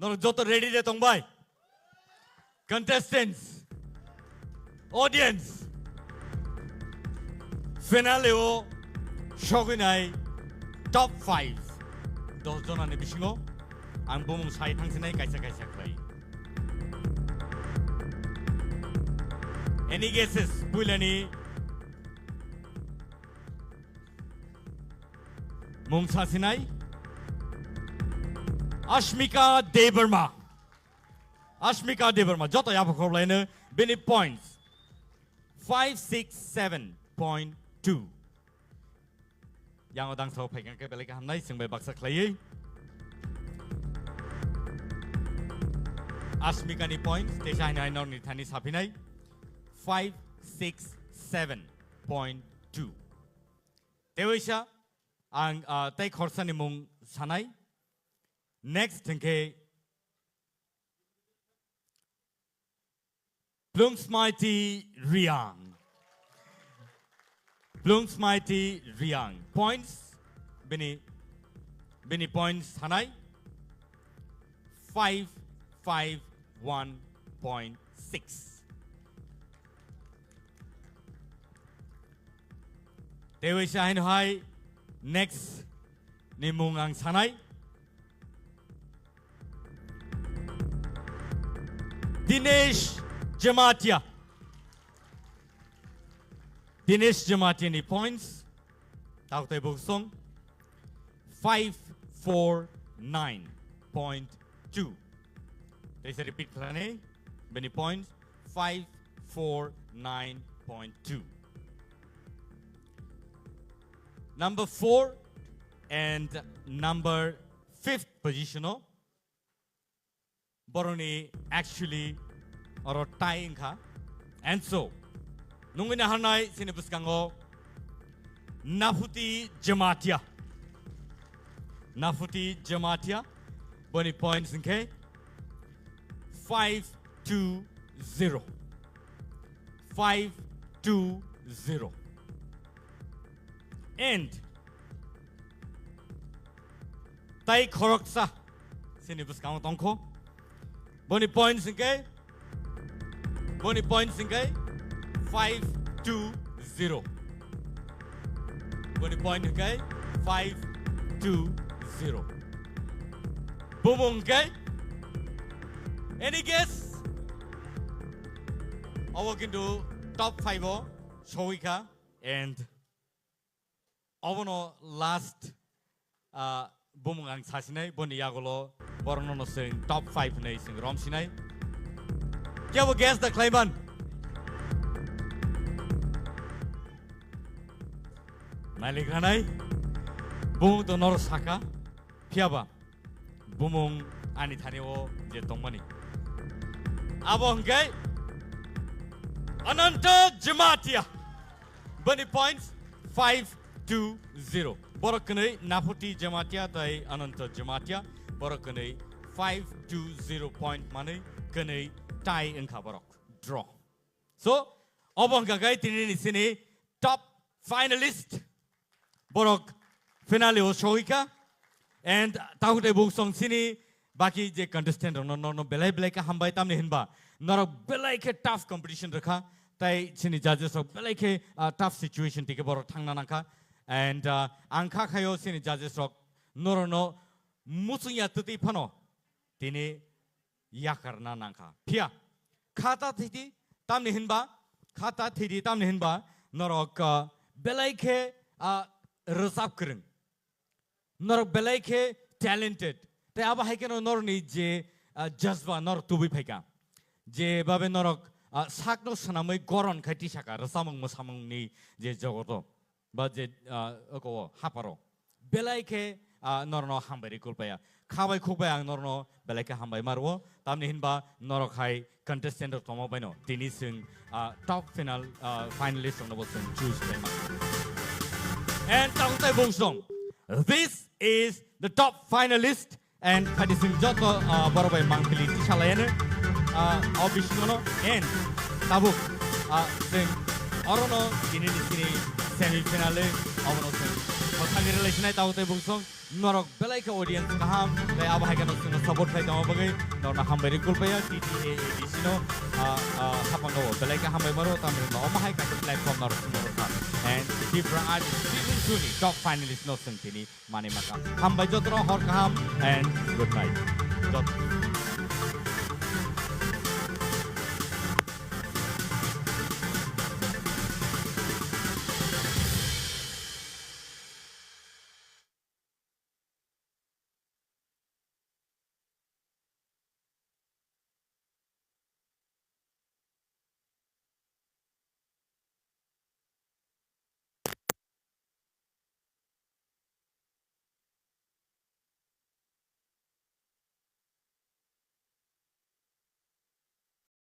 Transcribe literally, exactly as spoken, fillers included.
Norok joto ready de tongbai? Contestants, audience, finale o sogwinai top five, dos jonani bisingo ang bumung sai thangsinai kaisa kaisa khlai. Any guesses? Puilani mung sasinai Ashmika Debbarma. Ashmika Debbarma, joto yapha khorlaino bini points five six seven point two. Yango dangsa o phaikha khe belai khe hamnai, chwng bai baksa khlaiwi. Ashmika ni points, teisa haino haino ni thani saphinai five six seven point two. Tewaisa ang, ah, tei khorsa ni mung sanai. Next hwnkhe Plungsmaiti Riang. Plungsmaiti Riang. Points, bini, bini points sanai five five one point six. Tewaisa haino hai next ni mung ang sanai. Dinesh Jamatia. Dinesh Jamatia ni points. Taktai buksong five four nine point two. Teisa repeat khlani, bini points five four nine point two. Number four and number fifth position o boroni actually oro tie wngkha. And so, nungwi naharnai sini bwskango Naphuti Jamatia. Naphuti Jamatia, boni points hwnkhe five two zero. Five two zero. And tai khoroksa sini bwskango tongkho. Boni points hwnkhe, boni points hwnkhe five two zero. Boni point hwnkhe five two zero. Bumung hwnkhe, any guess? Obo kintu top five o sowikha and obono last, ah, bumung ang sasinai, boni yagulo borokno no chwng top five hinwi chwng romsinai. Kebo guess da khlaiman? Malik ranai, bumung to noro saka, phiyaba bumung ani thani o je tongmani. Abo hwnkhe Ananta Jamatia. Boni points five two zero. Borok kwnwi Naphuti Jamatia tai Ananta Jamatia. Borok kwnwi five two zero point manwi kwnwi tie wngkha borok. Draw. So, obo hwnkha khe tini ni sini top finalist. Borok finale o sogwikha. And takhuk tei buksong sini baki je contestant rokno, no, no, belai belai khe hambai, tamni hinba norok belai khe tough competition rwkha. Tai sini judges rok belai khe, ah, tough situation tike borok thangna nangkha. And, ah, ang kha khaio sini judges rok norokno muchungya twtwi phano tini yakarna nangkha. Phiya, khata thidi tamni hinba, khata thidi tamni hinba, norok, ah, belai khe, ah, rwchap kwrwng. Norok belai khe talented. Tei abo hai kheno norokni je, ah, jazba norok tubui phaikha. Je babe norok, ah, sakno swnamwi goron khai tisaka rwchapmung mwsamungni je jogoto. Ba je, ah, oko o haparo. Belai khe, ah, norno hambai rwi kulpaya. Kha bai khuk bai ang norno belai khe hambai ma rwo. Tamni hinba norok hai contestant rok tongma baino tini chwng, ah, top final, ah, finalist rokno bo chwng choose khlai ma. And takhuk tai buksong. This is the top finalist. And phaidi chwng joto, ah, borok bai mangpili tisalayano, ah, o bisingono and tabuk, ah, chwng orono tini ni sini semi final obono chwng Bwsani rwlai sinai tabuk tei bungsong norok belai khe audience kaham tei abo hai kheno chwngno support khai tongma bagwi norokno hambai rwi kulpaya T T A A D C no, ah, ah, hapang o belai khe hambai maro tamni hwnba omo hai kaisa platform norok chwngno rwkha. And Tipra Artist season two ni top finalist no chwng tini manwi mankha. Hambai jotono hor kaham and good night. Jot-